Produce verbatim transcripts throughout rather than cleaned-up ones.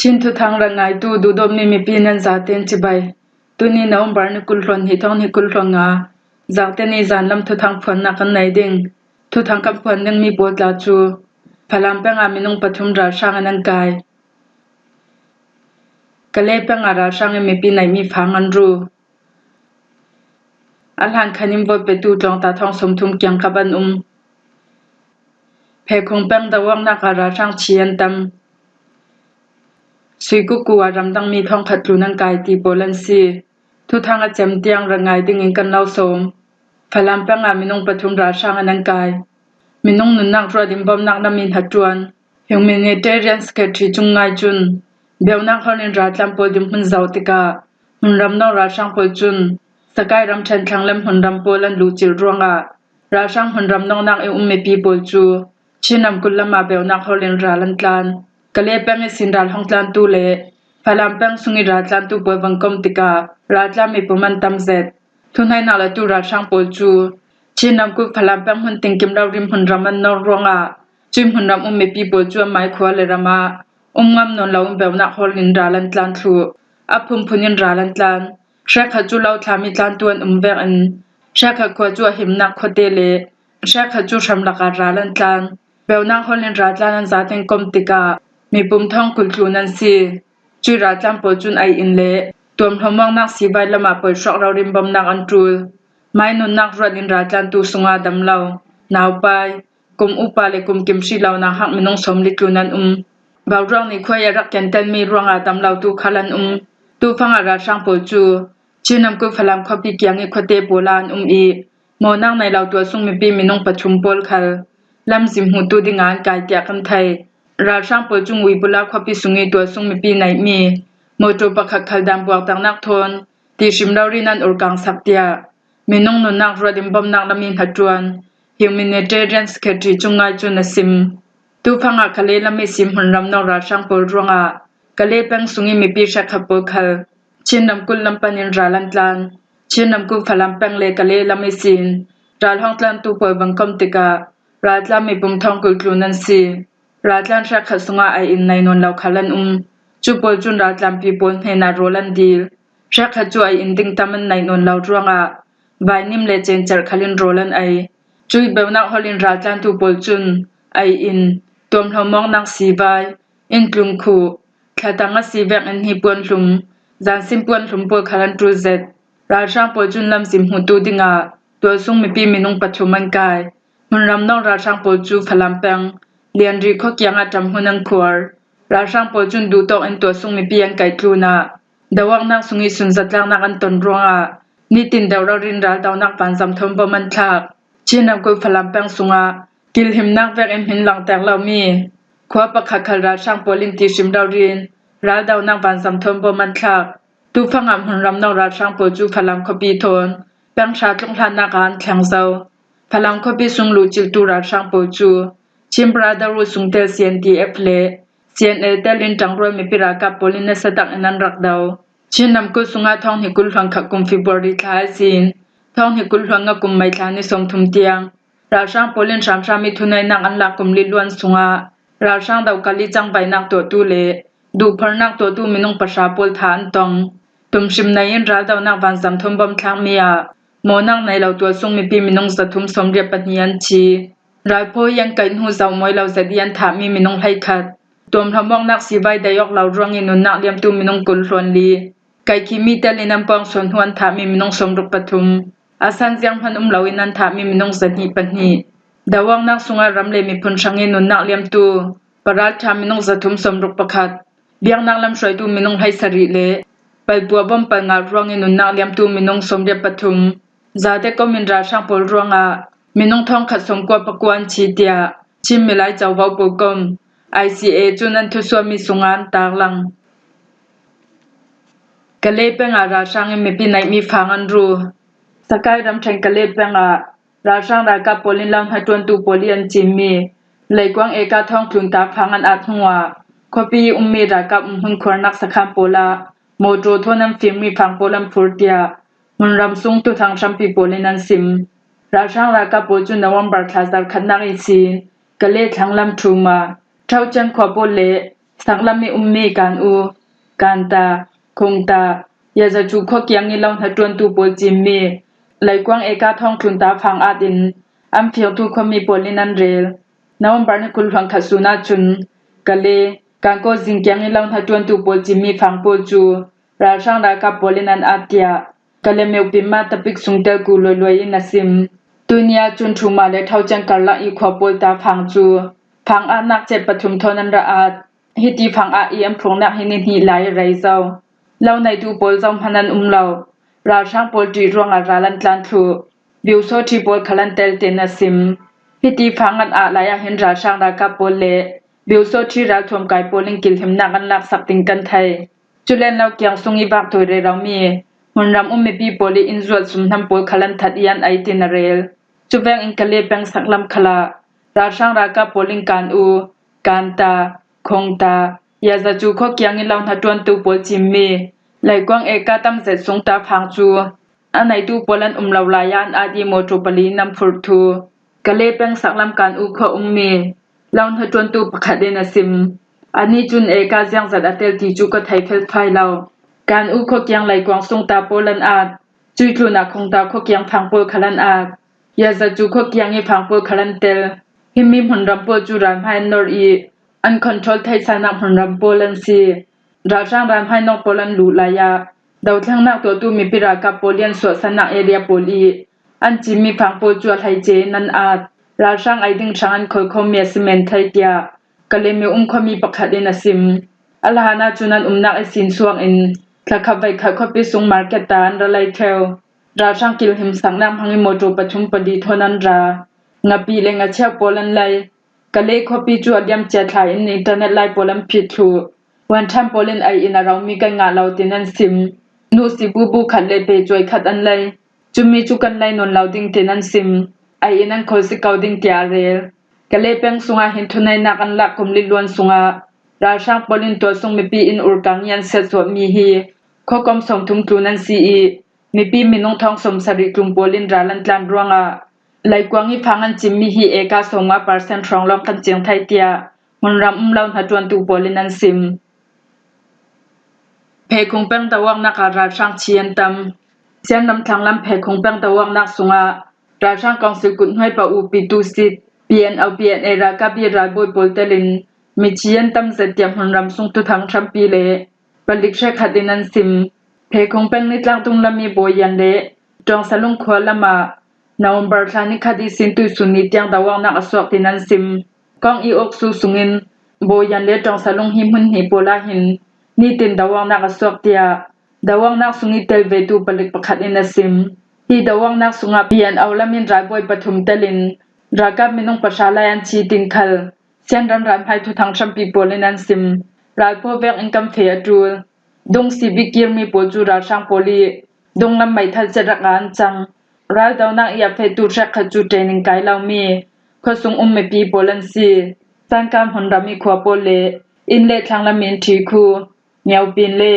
Chin thuthang rak ngaitu duhdawtmi mipi nan zaten cibai. Tuni November ni kul hluan hnih thawng hnih kul hluan nga, Zakte ni zanlam thuthang phuannak kan nei ding. Thuthang kan phuan dingmi pawl tla cu Falam peng ah minung pathum ralhrang in an kai. Kale peng ah ralhrang in mipi naihmi fang an ru. A hlan khan in vote petu tlawngta thawng sawmthum kiangkap an um. Phekhung peng doawknak ah ralhrang thi an tam. Suikuku ah ramdangmi thawngkhat tlun an kai ti pawl an si. Thuthang a cem tiang rak ngai dingin kan lo sawm. Falam peng ah minung pathum ralhrang an an kai. Minung nunnak ruat in bawmnak lam in hnaṭuan Humanitarian Secretary Cung Ngai cun, biaunak holh in raltlan pawl dinhmun zoh tikah hmunram nawng ralhrang pawl cun Sakai ramṭhen thlanglam hmunram pawl an luhcilh ruangah ralhrang hmunram nawngnak i um mipi pawl cu Chin ramkulh lam ah biaunak holh in ral an tlan. Kale peng ihsin ral hong tlantu le Falam peng sung i raltlantu pawl van kom tikah raltlan mipum an tam zet. Thuhnaihnak latu ralhrang pawl cu Chin ramkulh Falam peng hmun tinkim rori hmunram an nawr ruangah cui hmunram um mipi pawl cu anmai khua le ram ah um ngam nawn loin biaunak holh in ral an tlan thluh. A phunphun in ral an tlan. Hrekkhat cu lo thlami tlantu an um vekin hrekkhat khua cu a himnak khuate le hrekkhat cu hramlak ah ral an tlan. Biaunak holh in raltlan an zaten kom tikah mipum thawng kul tlun an si. Cui raltlan pawl cun ei in le tuamhlawm awknak sivai lam ah poihruak rori in bawmnak an ṭul. Mai nunnak ruat in raltlantu sungah dam lo, naupai, kum upa le kum kim hrih lo nauhak minung sawmli tlun an um. Boruak nih khua i a rak kentelmi ruangah dam lotu khal an um. Tufang ah ralhrang pawl cu Chin ramkulh Falam khuapi kiang i khuate pawl ah an um i, mawhnak nei lo tualsung mipi minung pathum pawl khal lamzin hmuhtu dingah an kai tiah kan thei. Ralhrang pawl cu Uibula khuapi sung i tualsung mipi neihmi motor pakhat khal dan buaktaknak thawn tihrim rori in an urkang sak tiah minung nunnak ruat in bawmnak lam in hnaṭuan Humanitarian Secretary Cung Ngai cun a sim. Tufang ah Kale lam ihsin hmunram nawng ralhrang pawl ruangah Kale peng sung i mipi hrekkhat pawl khal Chin ramkulh lam pan in ral an tlan. Chin ramkulh Falam peng le Kale lam ihsin ral hong tlantu pawl van kom tikah raltlan mipum thawng kul tlun an si. Raltlan hrekkhat sungah ei in nei nawn lo khal an um. Cu pawl cun raltlanpi pawl hnenah rawl an dil. Hrekkhat cu ei in ding tam an nei nawn lo ruangah vainim le cencerh khal in rawl an ei. Cui biaunak holh in raltlantu pawl cun ei in, tuamhlawm awknak sivai, inn tlun khuh, thlatang a si vekin hnipuan hlum, zansin puan hlum pawl khal an ṭul zet. Ralhrang pawl cun lamzin hmuhtu dingah tualsung mipi minung pathum an kai. Hmunram nawng ralhrang pawl cu Falam peng Lianri khua kiangah ṭamhmun an khuar. Ralhrang pawl cun duhtawk in tualsung mipi an kaih tlunah doawknak sung i sunzatlaknak an ton ruangah nitin deuh rori in raldonak vanzam thawn bawm an thlak. Chin ramkulh Falam peng sungah kilhimnak vekin hmin langter lomi khua pakhat khal ralhrang pawl in tihrim rori in raldonak vanzam thawn bawm an thlak. Tufang ah hmunram nawng ralhrang pawl cu Falam khuapi thawn peng hra tluk hlannak ah an thleng zo. Falam khuapi sung luhcilhtu ralhrang pawl cu Chin Brotherhood sungtel C N D F le C N L tel in ṭangrual mipi ralkap pawl in nasa tak in an rak do. Chin ramkulh sungah thawng hnih kul hluan khat kum February thla ihsin thawng hnih kul hluan nga kum May thla ni sawmthum tiang ralhrang pawl in hranhra mi thuneihnak an lak kum liluan sungah ralhrang dohkal i cangvaihnak tuahtu le duhpharnak tuahtu minung pahra pawl thah an tong. Tumhrim nei in raldonak vanzam thawn bawm thlakmi ah mawhnak nei lo tualsung mipi minung zathum sawmriat pahnih an thi. Ralphawi an kaih hnu zoh mawi lo zet i an thahmi minung hleikhat tuamhlawm awknak sivai dei awk lo ruang i nunnak liamtu minung kul hluan li, kaikhimi tel in an pawngsuan hnu an thahmi minung sawmruk pathum, a san zianghman um lo in an thahmi minung zahnih pahnih, doawknak sungah ram le miphun hrang i nunnak liamtu paralṭha minung zathum sawmruk pakhat, biaknak lam hruaitu minung hleisarih le palpua bawm palnga ruang i nunnak liamtu minung sawmriat pathum, zate kom in ralhrang pawl ruangah minung thawngkhat sawmkua pakua an thi tiah Chin Milai Covo pawl kom I C A cun an thusuahmi sungah an taklang. Kale peng ah ralhrang in mipi naihmi fang an ru. Sakai ramṭhen Kale peng ah ralhrang ralkap pawl in lo hnaṭuantu pawl i an cimmi leikuang eka thawng tlunta fang an at hnuah khuapi i ummi ralkap umhmun khuarnak sakhan pawl ah mawṭaw thawn an fimmi fang pawl an phur tiah hmunram sung thuthang hrampi pawl in an sim. Ralhrang ralkap pawl cu November thla zarh khatnak ihsin Kale thlanglam ṭhuma Ṭhaucen khua pawl le Saklam i ummi Kan U, Kanta, Khungta, Yazacu khua kiang i lo hnaṭuantu pawl cimmi Laikuang eka thawngtlun ta fang at in an fiangtu khuami pawl in an rel. November ni kul hluan khat sun ahcun Kale, Kankaw zing kiang i lo hnaṭuantu pawl cimmi fang pawl cu ralhrang ralkap pawl in an at tiah Kale Myo Pin mah tapik sung telku luailuai in a sim. Tuini ahcun Thuma le Thaucen karlak i khua pawl ta fang cu fang atnak cet pathum thawn an rak at. Hiti fang ah i an phungnak hi ni hnih lai a rei zo. Lo neitu pawl zohman an um lo. Ralhrang pawl ṭih ruangah ral an tlan thluh. Biusawṭhi pawl khal an tel tein a sim. Hiti fang an ah lai ah hin ralhrang ralkap pawl le biusawṭhi ralthuam kai pawl in kilhimnak an laksak ding kan thei. Culen lo kiang sung i vak tawi reromi hmunram um mipi pawl i inn zuat sumhnam pawl khal an that i an ei tin a rel. Cuvek in Kale peng saklam khal ah ralhrang ralkap pawl in Kan U, Kanta, Khungta, Yazacu khua kiang i lo hnaṭuantu pawl cimmi Laikuang eka tam zet sung ta fang cu a neitu pawl an um lo lai ah an at i mawṭaw pali in an phurh thu Kale peng saklam Kan U khua ummi lo hnaṭuantu pakhat in a sim. Anih cun eka ziangzat a tel ti cu ka thei felfai lo. Kan U khua kiang Laikuang sung ta pawl an at. Cuih tlunah Khungta khua kiang fang pawl khal an at. Yazacu khua kiang i fang pawl khal an tel. Himi hmunram pawl cu ralhmai an nor i an control theisanak hmunram pawl an si. Ralhrang ralhmai nong pawl an luh lai ah dothlengnak tuahtu mipi ralkap pawl i an suahsannak area pawl i an cimmi fang pawl cu a hleice in an at. Ralhrang ei ding hrang an khol khomi a si men thei tiah Kale Myo um khuami pakhat in a sim. A hlan ahcun an umnak ihsin suak in thlakhat veikhat khuapi sung market ta an ra lei ṭheu. Ralhrang kilhimsaknak hmang i mawṭaw pathum pali thawn an ra. Ngapi le ngachiah pawl an lei. Kale khuapi cu a liamcia thla in internet lai pawl an phit thluh. Huanṭhan pawl in ei in a romi kan ngah lo tin an sim. Nusi bubu khat le pecuai khat an lei. Cumi cu kan lei nawn lo ding tin an sim. Ei in an khol si ko ding tiah a rel. Kale peng sungah hin thuneihnak an lak kum liluan sungah ralhrang pawl in tualsung mipi in urkang i an siatsuahmi hi khuakom sawmthum tlun an si i mipi minung thawng sawmsarih tlun pawl in ral an tlan ruangah Laikuang i fang an cimmi hi eka sawmnga percent hrawng lawng kan cing thei tiah hmunram um lo hnaṭuantu pawl in an sim. Phekhung peng doawknak ah ralhrang thi an tam. Sianram thlanglam Phekhung peng doawknak sungah ralhrang kawngsil kuthnuai pa upitu sit P N O P N A ralkap i ralbawi pawl telin mi thi an tam zet tiah hmunram sung thuthang hrampi le palik hrekkhat in an sim. Phekhung peng nitlang tunglam i Bawian le Ṭawngsalung khua lamah November thla ni khat ihsin tuihsun ni tiang doawknak a suak tin an sim. Kong i awksu sungin Bawian le Ṭawngsalung hi hmun hnih pawl ah hin nitin doawknak a suak tiah doawknak sung i tel vetu palik pakhat in a sim. Hi doawknak sungah P N O lam in ralbawi pathum telin ralkap minung pahra lai an thi tin khal Sianram ralhmai thuthang hrampi pawl in an sim. Ralphaw vek in kan feh a ṭul. Dung sibi kirmi pawl cu ralhrang pawl i dunglam meithal cerak ah an cang. Raldonak i a fehtu hrekkhat cu training kai lomi khuasung um mipi pawl an si. Sangka hmunram i khua pawl le inn le thlanglam in ṭhi khu, Ngiaupin le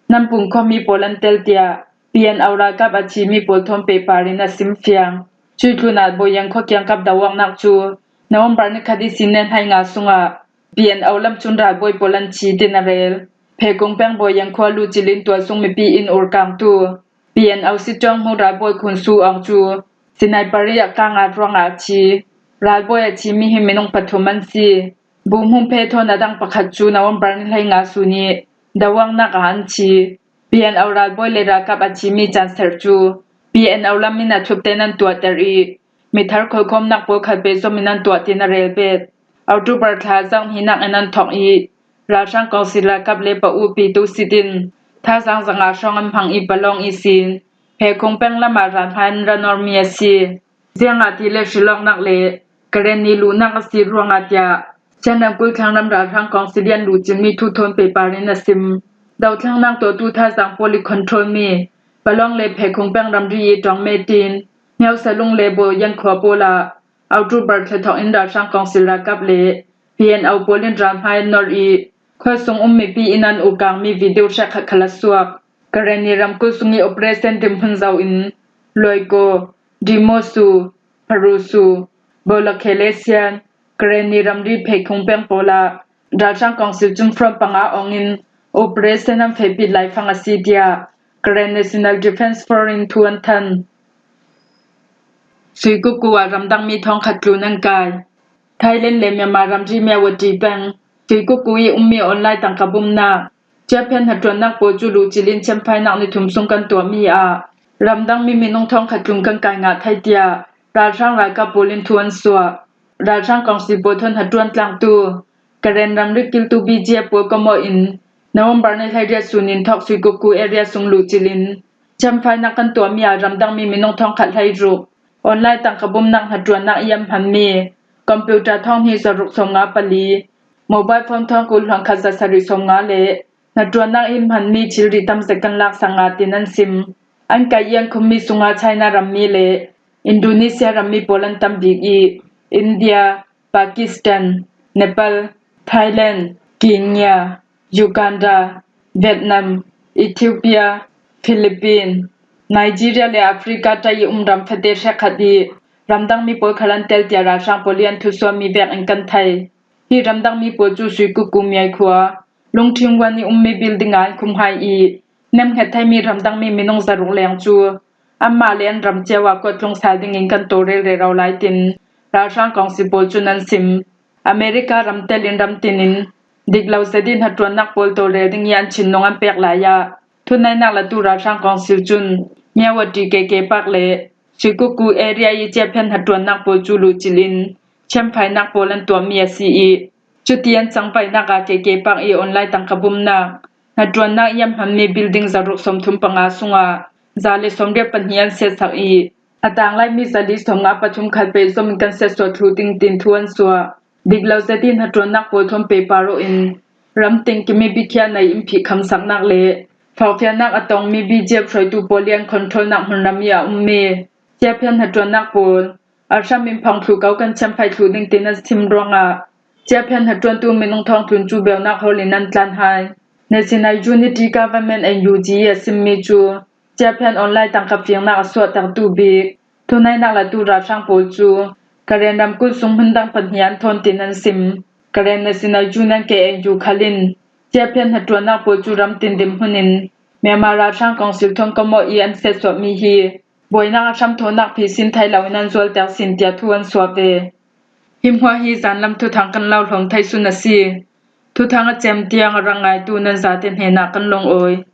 Nampum khuami pawl an tel tiah P N O ralkap a thimi pawl thawn pehpar in a sim fiang. Cuih tlunah Bawian khua kiangkap doawknak cu November ni khat ihsin ni hleihnih sungah P N O lam cun ralbawi pawl an thi tin a rel. Phekhung peng Bawian khua lucil in tualsung mipi in urkangtu P N O sicuang hmu ralbawi Khun Su Aung cu sniper i a kang at ruangah a thi. Ralbawi a thimi hi minung pathum an si. Buhmung phe thawn a dang pakhat cu November ni hleihnih sun i doawknak ah an thi. P N O ralbawi le ralkap a thimi canser cu P N O lam in a thupte nan tuahter i mithar khawlkhawmnak pawl khal pehzom in an tuah tin a rel bet. October thla zang hihnak in an thawk i ralhrang kawngsil ralkap le pa upitu sit in thazaang zanga hrawng an hmang i palawng ihsin Phekhung peng lamah ralhmai an ra normi a si. Ziangahtile hrilawknak le Karenni luhnak a si ruangah tiah Chin ramkulh thlangram ralhrang kawngsil i an luhcilmi thu thawn pehpar in a sim. Dothlennak tuahtu thazaang pawl i control mi palawng le Phekhung peng ramri i ṭong metin Myosa lung le Bawian khua pawl ah October thla thawk in ralhrang kawngsil ralkap le P N O pawl in ralhmai an nor i khuasung um mipi in an ukangmi video hrekkhat khal a suak. Karenni ramkulh sung i operation dinhmun zoh in Loiko, Dimosu, Pharusu, Bolakhele Sian, Karenni ramri Phekhung peng pawl ah Ralhrang Kawngsil cun front panga awngin operation an fehpih laifang a si, tiah Karen National Defense Force in thu an than. Suikuku ah ramdangmi thawngkhat tlun an kai. Thailand le Myanmar ramri Myawaddy peng Suikuku i ummi online tangka bumnak, ciaphian hnaṭuannak pawl cu luhcil in chiamphainak ni thum sung kan tuahmi ah ramdangmi minung thawngkhat tlun kan kai ngah thai, tiah ralhrang ralkap pawl in thu an suah. Ralhrang kawngsil pawl thawn hnaṭuan tlangtu Karen ramri kiltu B G F pawl kawmawh in November ni hleiriat sun in thawk Suikuku area sung luhcil in chiamphainak kan tuahmi ah ramdangmi minung thawngkhat hleiruk online tangka bumnak hnaṭuannak i an hmanmi computer thawng hnih zaruk sawmnga pali, mobile phone thawng kul hluan khat zasarih sawmnga le hnaṭuannak i hmanmi thilri tam zet kan laksak ngah, tin an sim. An kai i an khummi sungah China rammi le Indonesia rammi pawl an tam bik i, India, Pakistan, Nepal, Thailand, Kenya, Uganda, Vietnam, Ethiopia, Philippines, Nigeria le Africa ṭai i um ram fate hrekkhat i ramdangmi pawl khal an tel, tiah ralhrang pawl i an thusuahmi vek in kan thei. Hi ramdangmi pawl cu Suikuku Miai khua Lungthing Wan i ummi building ah an khum hai i, nemhnget theimi ramdangmi minung zaruk leng cu anmah le an ram cio ah kuat tlung sal dingin kan tawlrel rero lai, tin ralhrang kawngsil pawl cun an sim. America ram tel in ramtin in dik lo zet in hnaṭuannak pawl tawlrel ding i an thinlung an pek lai ah, thunaihnak latu ralhrang kawngsil cun Myawaddy K K Park le Suikuku area i ciaphian hnaṭuannak pawl cu luhcil in chiamphainak pawl an tuahmi a si i, cuti an cangvaihnak ah K K Park i online tangka bumnak hnaṭuannak i an hmanmi building zaruk sawmthum panga sungah za le sawmriat pahnih an siatsak i, a tanglaimi zali sawmnga pathum khal pehzom in kan siatsuah thlu ding, tin thu an suah. Dik lo zet in hnaṭuannak pawl thawn pehpar awh in, ramtin kimi bikhiah nei in phih khamsaknak le thawhfiahnak a tongmi B G F hruaitu pawl i an controlnak hmunram i a ummi ciaphian hnaṭuannak pawl a hram in phang thlu ko kan chiamphai thlu ding, tin an sim ruangah ciaphian hnaṭuantu minung thawngtlun cu beunak hawl in an tlan hai. National Unity Government, N U G, i a simmi cu ciaphian online tangka fingnak a suahtertu bik thunaihnak latu ralhrang pawl cu Karen ramkulh sung hmun dang pahnih an thawn, tin an sim. Karen National Union, K N U, khal in ciaphian hnaṭuannak pawl cu ramtin dinhmun in Myanmar ralhrang kawngsil thawn kawmawh i an siatsuahmi hi buainak a hramthawhnak phih sin thai loin an zualter sin, tiah thu an suah ve. Hi hmuah hi zanlam thuthang kan lo hlawm thei sun a si. Thuthang a cem tiang a rak ngaitu nan zate hnenah kan lungawi.